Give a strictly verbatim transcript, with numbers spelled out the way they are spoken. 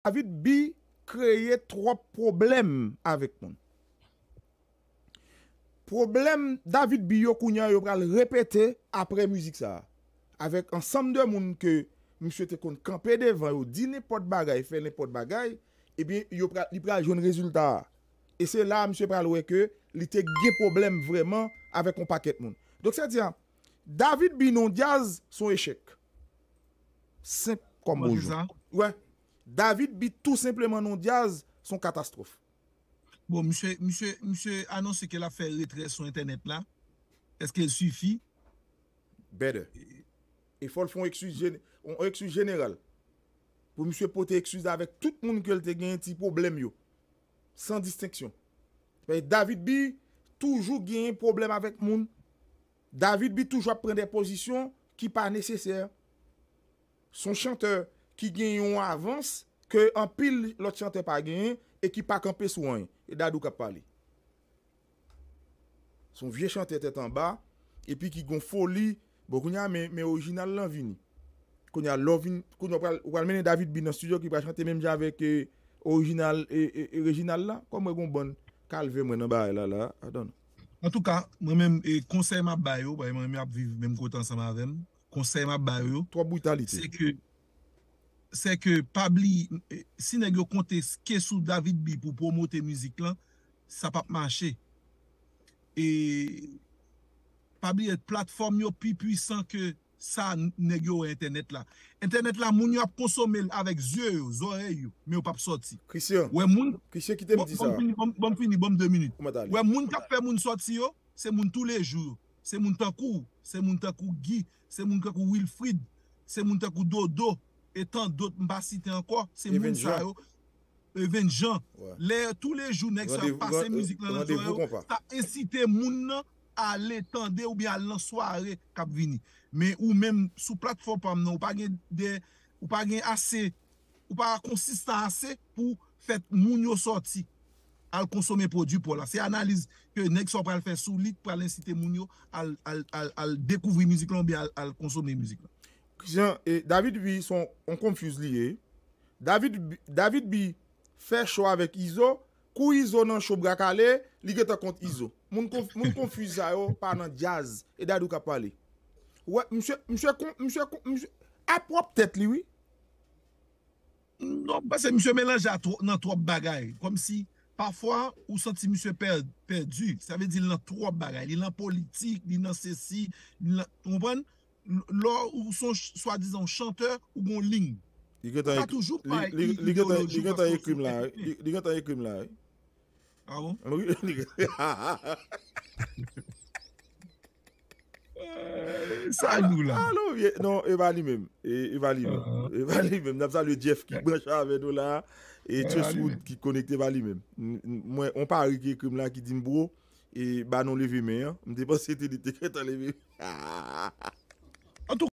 David B kreye twòp pwoblèm avèk moun. Pwoblèm David B yo kounye a yo pral repete apre mizik sa a. Avèk ansanm de moun ke misye te konn kanpe devan yo, di nenpòt bagay, fè nenpòt bagay, ebyen, yo pral, li pral jwenn rezilta a. E se la a misye pral wè ke li te gen pwoblèm vrèman avèk yon pakèt moun. Donk, sètadi, David B nan djaz, se yon echèk. Senp kòm bonjou. Wè, David B tou senpleman nan djaz, se yon katastwòf. Bon, misye, misye, misye anonse ke l ap fè retrè sou entènèt la. Èske l sifi? Better. E fò l fè yon eskiz, yon eskiz jeneral. Pou misye pote eskiz avèk tout moun ke l te gen ti pwoblèm yo. San distenksyon. Paske David B toujou gen pwoblèm avèk moun. David B toujou ap pran de pozisyon ki pa nesesè. Se yon chantè ki gen yon avans ke anpil lòt chantè pa genyen e ki pa kanpe sou anyen. E Dadou k ap pale. Se yon vye chantè tèt anba, epi ki gon foli. Bon, kounye a, men, men orijinal lan vini. Kounye a, lè w vin, kounye a, w pral, w pral mennen David B nan estidyo ki pral chante menm jan avèk eh, orijinal e, e, e Reginald la. Kòm mwen gon bann kalvè mwen nan bagay la, la, atann. Antouka, mwen menm, e konsèy m ap ba yo, paske mwen menm ap viv menm kote ansanm avè m, konsèy m ap ba yo, Twòp britalite. Se ke, se ke pa bliye, si nèg yo konte ke sou David B pou pwomote mizik lan, sa p ap mache. E pa bliye, platfòm yo pi pwisan ke sa nèg yo wè entènèt la. Entènèt la, moun yo ap konsome l avèk zye yo, zòrèy yo, men yo p ap sòti. Christian, Wè moun, Christian, kite m di sa. Ban m fini, ban m fini, ban m de minit. Kòman talè? Wè moun k ap fè moun sòti yo, se moun toulejou yo. Se moun tankou, se moun tankou Guy, se moun tankou Wilfrid, se moun tankou Dodo, e tan dòt m pa site ankò, se moun sa yo. Even Jean. Lè toulejou nèg sa ap pase mizik lan nan zòrèy yo, sa ensite moun nan ale tande oubyen al nan sware k ap vini. Men ou menm sou platfòm pa m nan, ou pa gen de, ou pa gen ase, ou pa konsistan ase pou fè moun yo sòti al konsome pwodui pa w la. Se analiz ke nèg sa w pral fè sou li k pral ensite moun yo al, al, al, al dekouvri mizik lan oubyen al, al konsome mizik lan. Christian, e David B se yon confuse li ye. David B, David B fè cho avèk Izo. Kou Izo nan cho bra kale, li gentan kont Izo. Moun konf, moun konfiz sa yo pa nan djaz. E Dadou k ap pale. Wè, misye, misye kon, misye kon, misye a pwòp tèt li, wi. Non, m panse misye melanje a twò, nan twòp bagay. Kòmsi, pafwa, ou santi misye pè, pèdi. Sa vle di l nan twòp bagay. Li nan politik, li nan sesi, li nan, ou konprann? Lè ou se yon ch, swadizan yon chantè, ou gen yon liy. Li gentan Pa ek- toujou li- pale li- ki li gentan- ideoloji li w gentan ap ekri m la, konfwonte. li li gentan ekri m la, wi. Ah bon? Wi, li- Sa nou la. Alo, vye, non, e pa li menm. E, e pa li menm. E pa li menm. N ap salye Jeff ki branche avè nou la. E E pa li Chesswood menm. Ki konekte, pa li menm. M- m- Mwen, on pari ki ekri m la ki di m bro, e ba nou leve men an. M te panse te li te gentan leve. An tou